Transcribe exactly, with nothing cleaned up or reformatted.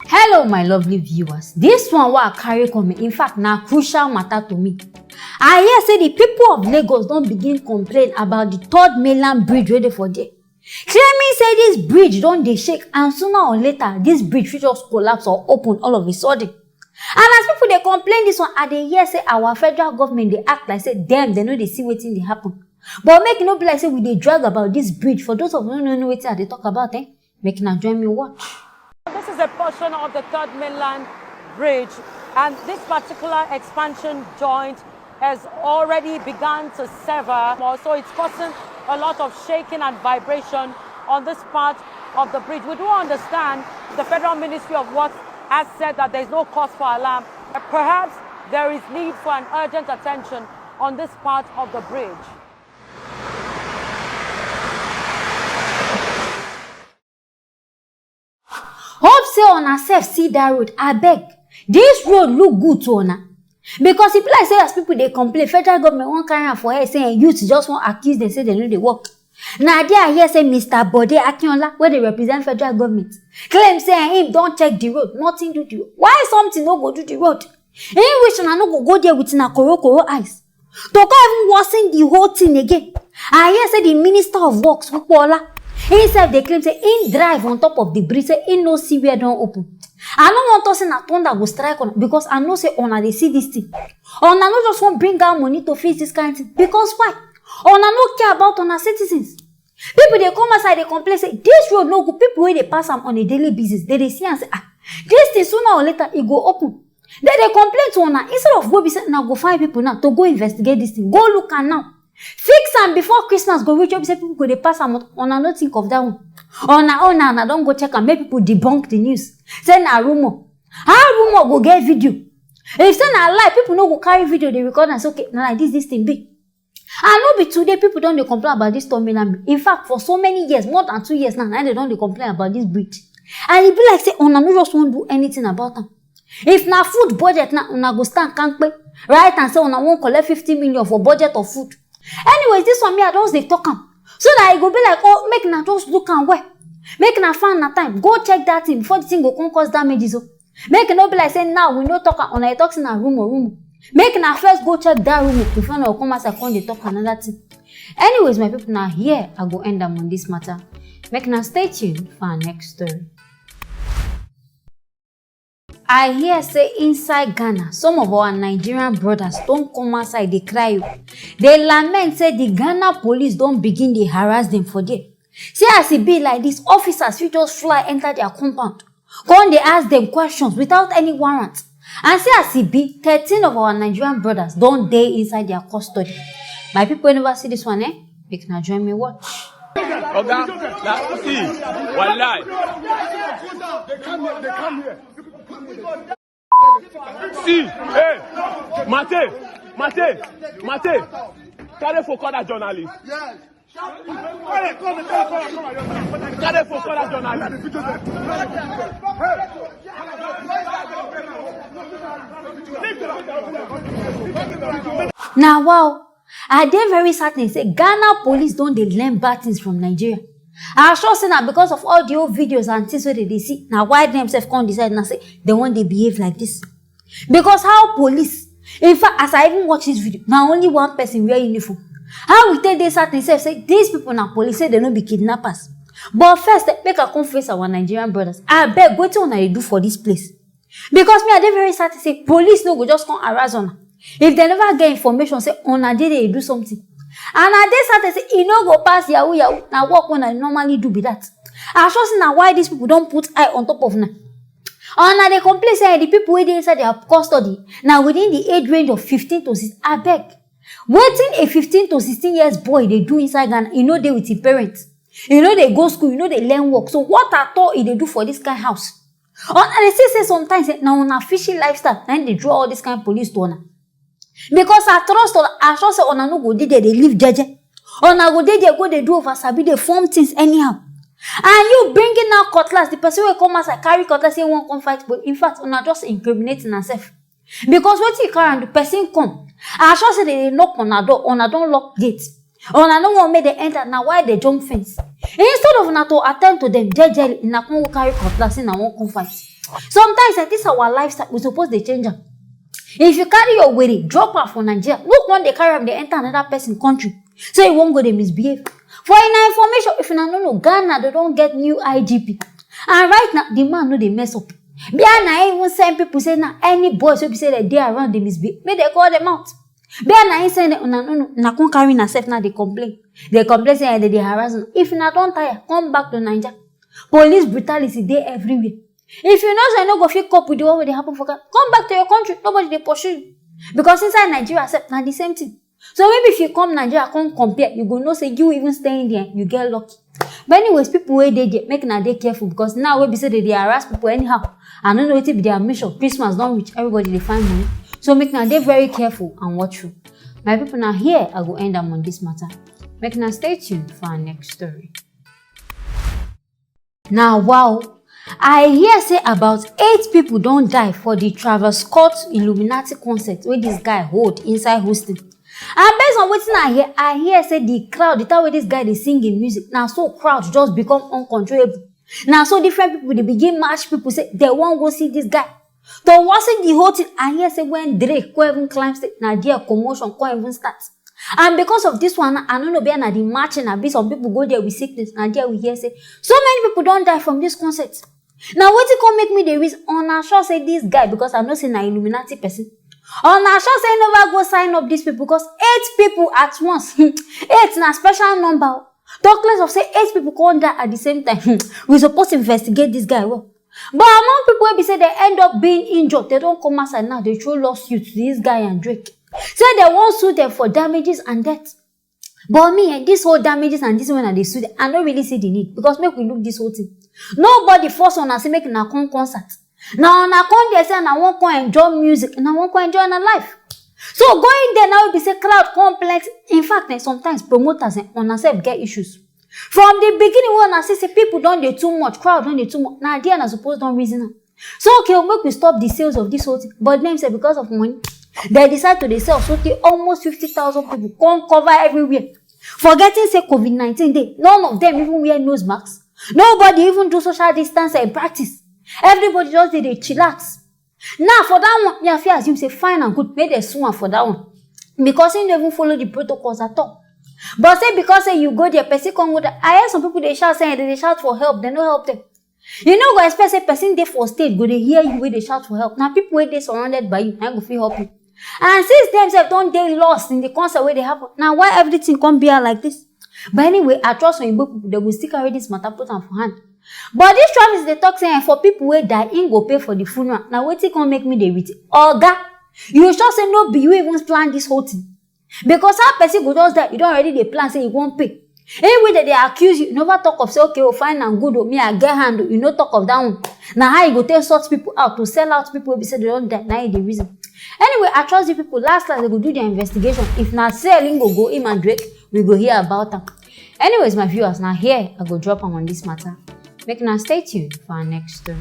Hello, my lovely viewers. This one wey I carry come, in fact, na crucial matter to me. I hear say the people of Lagos don begin complain about the third mainland bridge wey dey for there, claiming say this bridge don dey shake, and sooner or later, this bridge fit just collapse or open all of a sudden. And as people dey complain this one, I dey hear say our federal government dey act like say dem, dem no dey see wetin dey happen. But make e no be like say we dey drag about this bridge. For those of you who no know wetin I dey talk about, eh, make una join me watch. This is a portion of the Third Mainland Bridge, and this particular expansion joint has already begun to sever. So it's causing a lot of shaking and vibration on this part of the bridge. We do understand the Federal Ministry of Works has said that there's no cause for alarm. Perhaps there is need for an urgent attention on this part of the bridge. Hope say una sef see that road, abeg. This road look good to una. Because e be like say as people dey complain, federal government wan carry am for head say, eh, youth just wan accuse dem say dem no dey work. Na there I hear say Mister Bode Akinola, wey dey represent federal government, claim say, eh, him don check the road, nothing do the road. Why something no go do the road? Him wish una no go go there with una koro koro eyes to come even worsen the whole thing again. I hear say the Minister of Works, Popoola, himself dey claim say him drive on top of the bridge, say him no see where don open. I no wan talk say na thunder go strike una, because I know say una dey see this thing. Una no just wan bring out money to fix this kind thing, because why? Una no care about una citizens. People dey come outside dey complain say this road no good. People wey dey pass am on a daily basis, dem dey see am say, ah, this thing sooner or later e go open. Dem dey complain to una, instead of go be say una go find people now to go investigate this thing, go look am now. Fix am before Christmas go reach, wey be say people go dey pass am, una no think of that one. Una own na una don go check am, make people debunk the news say na rumor. How rumor go get video? If say na lie, people no go carry video dey record am say, okay, na like this this thing be. And no be today people don dey complain about this terminal. In fact, for so many years, more than two years now, na dem don dey complain about this bridge. And e be like say una no just wan do anything about am. If na food budget now, una go stand kampe, write am say una wan collect fifty million for budget of food. Anyways, this one, me, I just dey talk am so that e go be like, oh, make una just look am well. Make una find una time, go check that thing before the thing go come cause damages o. Make e no be like say now we no talk am, una dey talk say na rumor, rumor. Make una first go check that rumor before una come outside come dey talk another thing. Anyways, my people, na here I go end am on this matter. Make una stay tuned for our next story. I hear say inside Ghana, some of our Nigerian brothers don come outside dey cry o. Dey lament say the Ghana police don begin dey harass dem for there. Say as e be like this, officers fit just fly enter their compound, come dey ask dem questions without any warrant. And say as e be, thirteen of our Nigerian brothers don dey inside their custody. My people wey never see this one, eh? Make una join me watch. Oga, na, see, wallahi. See, hey, Mate, Mate, Mate, carry for call that journalist. Carry for call that journalist. Now, wow, I dey very certain say Ghana police don dey learn bad things from Nigeria. I sure say na because of all the old videos and things wey dem dey see, na why dem sef come decide now say dem wan dey behave like this. Because how police, in fact, as I even watch this video, na only one person wear uniform. How we take dey certain sef say these people na police, say dem no be kidnappers? But first, eh, make I come face our Nigerian brothers. Abeg, wetin una dey do for this place? Because me, I dey very certain say police no go just come harass una if dem never get information say una dey dey do something. And I dey certain say e no go pass yahoo yahoo, na work wey una normally do be that. I sure say na why these people don put eye on top of una. Una dey complain say the people wey dey inside their custody na within the age range of fifteen to sixteen. Abeg, wetin a fifteen to sixteen years boy dey do inside Ghana? E no dey with him parents. E no dey go school, e no dey learn work. So what at all e dey do for this kind house? Una dey see say sometimes, eh, na una fishy lifestyle na im dey draw all this kind police to una. Because I trust una, I sure say una no go dey there dey live jeje. Una go dey there go dey do over sabi, dey form things anyhow. And you bringing out cutlass, the person wey come outside carry cutlass say he wan come fight police. In fact, una just incriminate una sef. Because wetin you carry am do, person come. I sure say dem dey knock una door, una don lock gate. Una no wan make dem enter, na why dem jump fence. Instead of una to attend to dem jejely, una come go carry cutlass, say una wan come fight. Sometimes, eh, this our lifestyle, we suppose dey change am. If you carry your were, drop am for Nigeria. No come dey carry am dey enter another person country. So you wan go dey misbehave. For una information, if una no know, Ghana, dem don get new I G P. And right now, the man no dey mess up. Bia na him even send people say na any boys wey be say dem dey around dey misbehave, make dem call dem out. Bia na him send dem, una no know, una come carry una sef now dey complain. Dey complain say, eh, dem dey harass una. If una don tire, come back to Naija. Police brutality dey everywhere. If you know say you no go fit cope with the one wey dey happen for Ghana, come back to your country. Nobody dey pursue you. Because inside Nigeria sef, na the same thing. So maybe if you come Nigeria, come compare, you go know say you even staying there, you get lucky. But anyways, people wey dey there, make una dey careful, because now wey be say dem dey harass people anyhow, I no know wetin be their mission. Christmas don reach, everybody dey find money. So make una dey very careful and watchful. My people, na here I go end am on this matter. Make una stay tuned for our next story. Now, wow, I hear say about eight people don die for the Travis Scott Illuminati concert wey this guy hold inside Houston. And based on wetin I hear, I hear say the crowd, the time wey this guy dey sing him music, na so crowd just become uncontrollable. Na so different people dey begin match people say dem wan go see this guy. To worsen the whole thing, I hear say when Drake come even climb stage, na there commotion come even start. And because of this one, I no know, be na the matching, abi some people go there with sickness, na there we hear say so many people don die from this concert. Na wetin come make me dey reason, una sure say this guy, because I know say na Illuminati person. Una sure say he never go sign up these people, because eight people at once, eight na special number. Talk less of say eight people come die at the same time. We suppose investigate this guy well. But among people wey be say dem end up being injured, dem don come outside now dey throw lawsuit to this guy and Drake. Say dem wan sue dem for damages and debt. But me, eh, this whole damages and this one I dey sue dem, I no really see the need, because make we look this whole thing. Nobody force una say make una come concert. Na una come there say una wan come enjoy music, una wan come enjoy una life. So going there now be say crowd come plenty. In fact, eh, sometimes promoters, eh, una sef get issues. From the beginning wey una see say people don dey too much, crowd don dey too much, na there una suppose don reason am. So okay, make we stop the sales of this whole thing. But dem say because of money, dem decide to dey sell so tey almost fifty thousand people come cover everywhere. Forgetting say COVID nineteen dey, none of them even wear nose masks. Nobody even do social distance in practice. Everybody just dey dey chillax. Now for that one, me I fit assume say fine and good, make dem sue am for that one, because he no even follow the protocols at all. But say because say you go there, person come go there. I hear some people dey shout say dem dey shout for help, dem no help them. You no go expect say person dey for stage go dey hear you wey dey shout for help. Na people wey dey surrounded by you na go fit help you. And since dem sef don dey lost in the concert wey dey happen, na why everything come be like this. But anyway, I trust Oyinbo people, dem go still carry this matter put am for hand. But this Travis dey talk say, eh, for people wey die, im go pay for the funeral. Na wetin come make me dey read. Oga, you sure say no be you even plan this whole thing? Because how person go just die, you don already dey plan say you wan pay. Anyway, dem dey accuse you, you never talk of say, okay, oh, fine and good, oh, me I get hand, oh, you no talk of that one. Na how you go take sort people out, to sell out people wey be say dem don die, na you dey reason. Anyway, I trust the people, last last, dem go do their investigation. If na sell im go go, im and Drake, we go hear about am. Anyways, my viewers, na here I go drop am on this matter. Make una stay tuned for our next story.